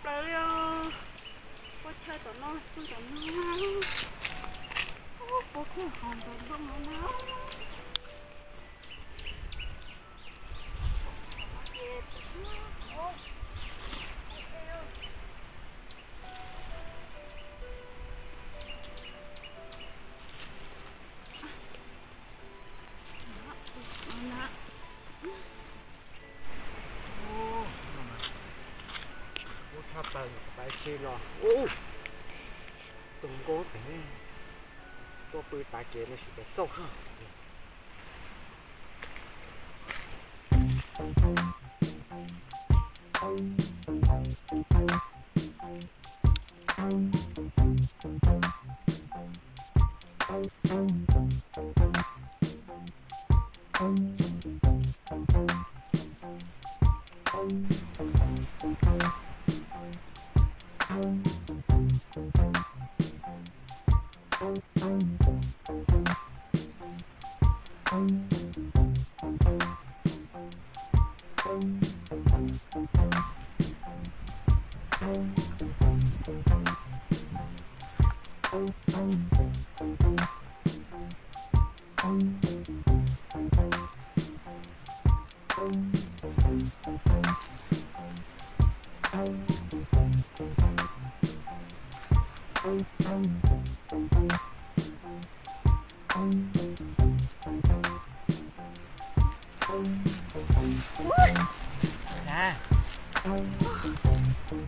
Plaws li, kua chaw tom no pw tom no, kua kheej qhov ntawd nplooj no na. Ub, tshaj plaws, pais si los ub, tus nkauj pem, tuaj pw tav kev no sim pem xauj zog.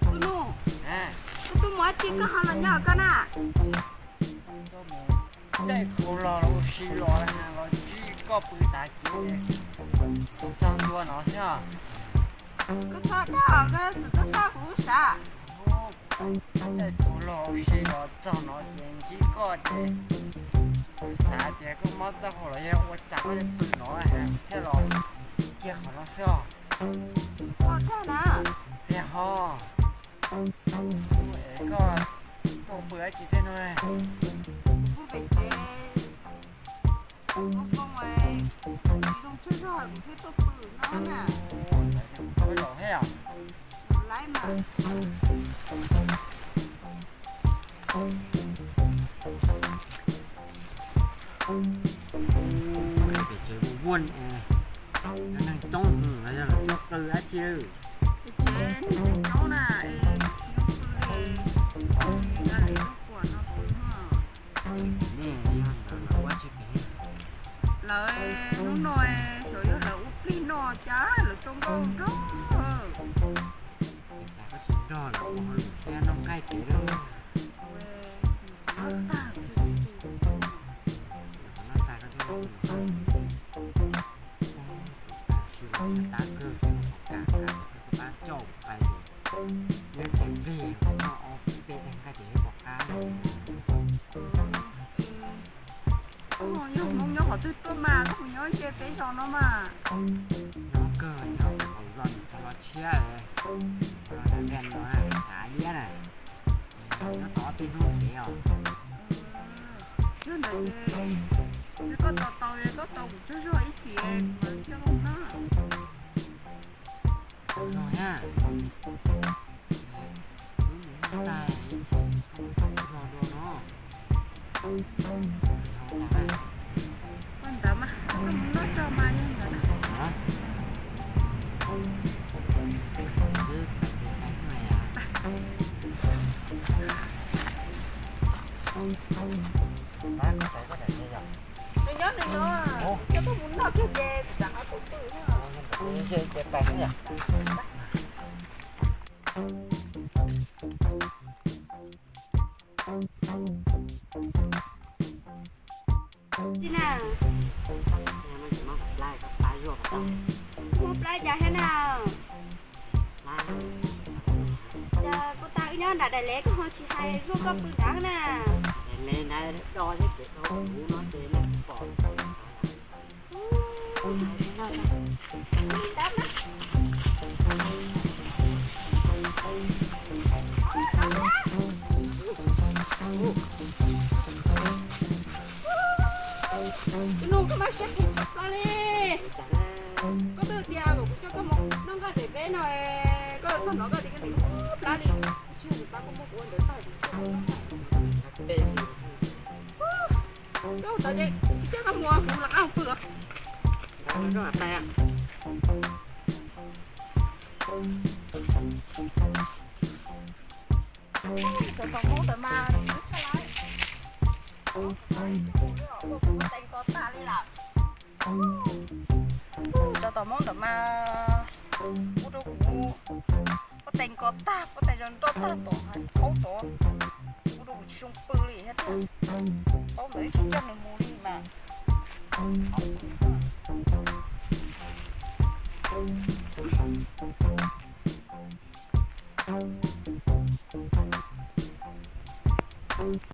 Koj tuaj mus ua dab tsi koj ho los nyob koj na? Caij khaus los ua si los los ntsib koj pw tav kev txog ntua no thiab. Koj txhob dag, koj txhob xav kuv sav. Caij khaus los ua si los txog no ces ntsib koj ces xav tias koj mob taub hau los yog ua cas koj thiaj pw no thiab los kiag qhov no xwb os. Tiag ho, es koj tuaj pw dab tsi thiab no? Kuv pem tsev, kuv poob, tsis zoo tsawg zog kuv thiaj tuaj pw no na. Ua zaum thiab os. Laiv mas. Pem tsev vuag vuag, neeg coob los yog lawv tuaj pw dab tsi? Pem tsev neeg coob na, es tsis zoo pw li, tsis li lub kuam no pw no. Nej yog ntawd lawv ua dab tsi pem? Lawv hnub no xyov yog lawv ua plig no cas lawv tsoo nkauj nrog. Es cas koj tsis nrog lawv ua hauj lwm thiab noj nqaij pem lawm? Noj tag, noj tag koj thiaj ua. Tab sis los tshaj tab kawg, koj pab coj pais, nyob tsev nqig noj ob peb tag nqaij ces pom qab. Koj yog Hmoob nyob qhov twg tuaj mas koj puas nyob ze peb zos no mas? Nyob kawg, nyob pem hauv zos Ntxhais Los Tshiab, Los Nag Vaj no, Hav Liab na. Nyob tau ob peb hnub kev os. Yog ntawd ces yog koj tos tau, koj tos kuv tsaug zog ib chim kuv mam li coj koj mus noj. Tsaug zog thiab. Wb mus noj tag ib chim koj mam coj kuv mus noj dua no. Ua ntawd mas koj mus noj tso mas yog ntawd na. Nws nyob nws no, coj koj mus noj kiag ces tsam qhov kuv pw. Tsis na, muab plab cas thiab na. Cas puag ta wb nyob nram daim lev koj ho tsis hais zuaj koj pw nrad na. Daim lev ntawd do thiab ces dhau kuv no ces nej pom. Tus nus koj mas siab phem tshaj plaws li. Koj twb tias kom kuv coj koj mus noj nqaij pem peb no, koj Hnov koj tias koj ntim plab li, tsis yog kuv plab, koj muab kuv ua ntawd tag, kuv coj koj noj tag. Koj ua tau ces tsis coj koj mus, kuv rov qab mus pw os. Cov tau Hmoob ntawd mas tsis txhob lawm, ua kuv tees ko tag li lawm. Cov tau Hmoob ntawd mas ua rau kuv pob tees ko tag, pob tees zoo nroj tag tom hav khaub tod, ua rau kuv tsis zoo pw li thiab tiag. Paub ntawd tsis coj nws mus li mas.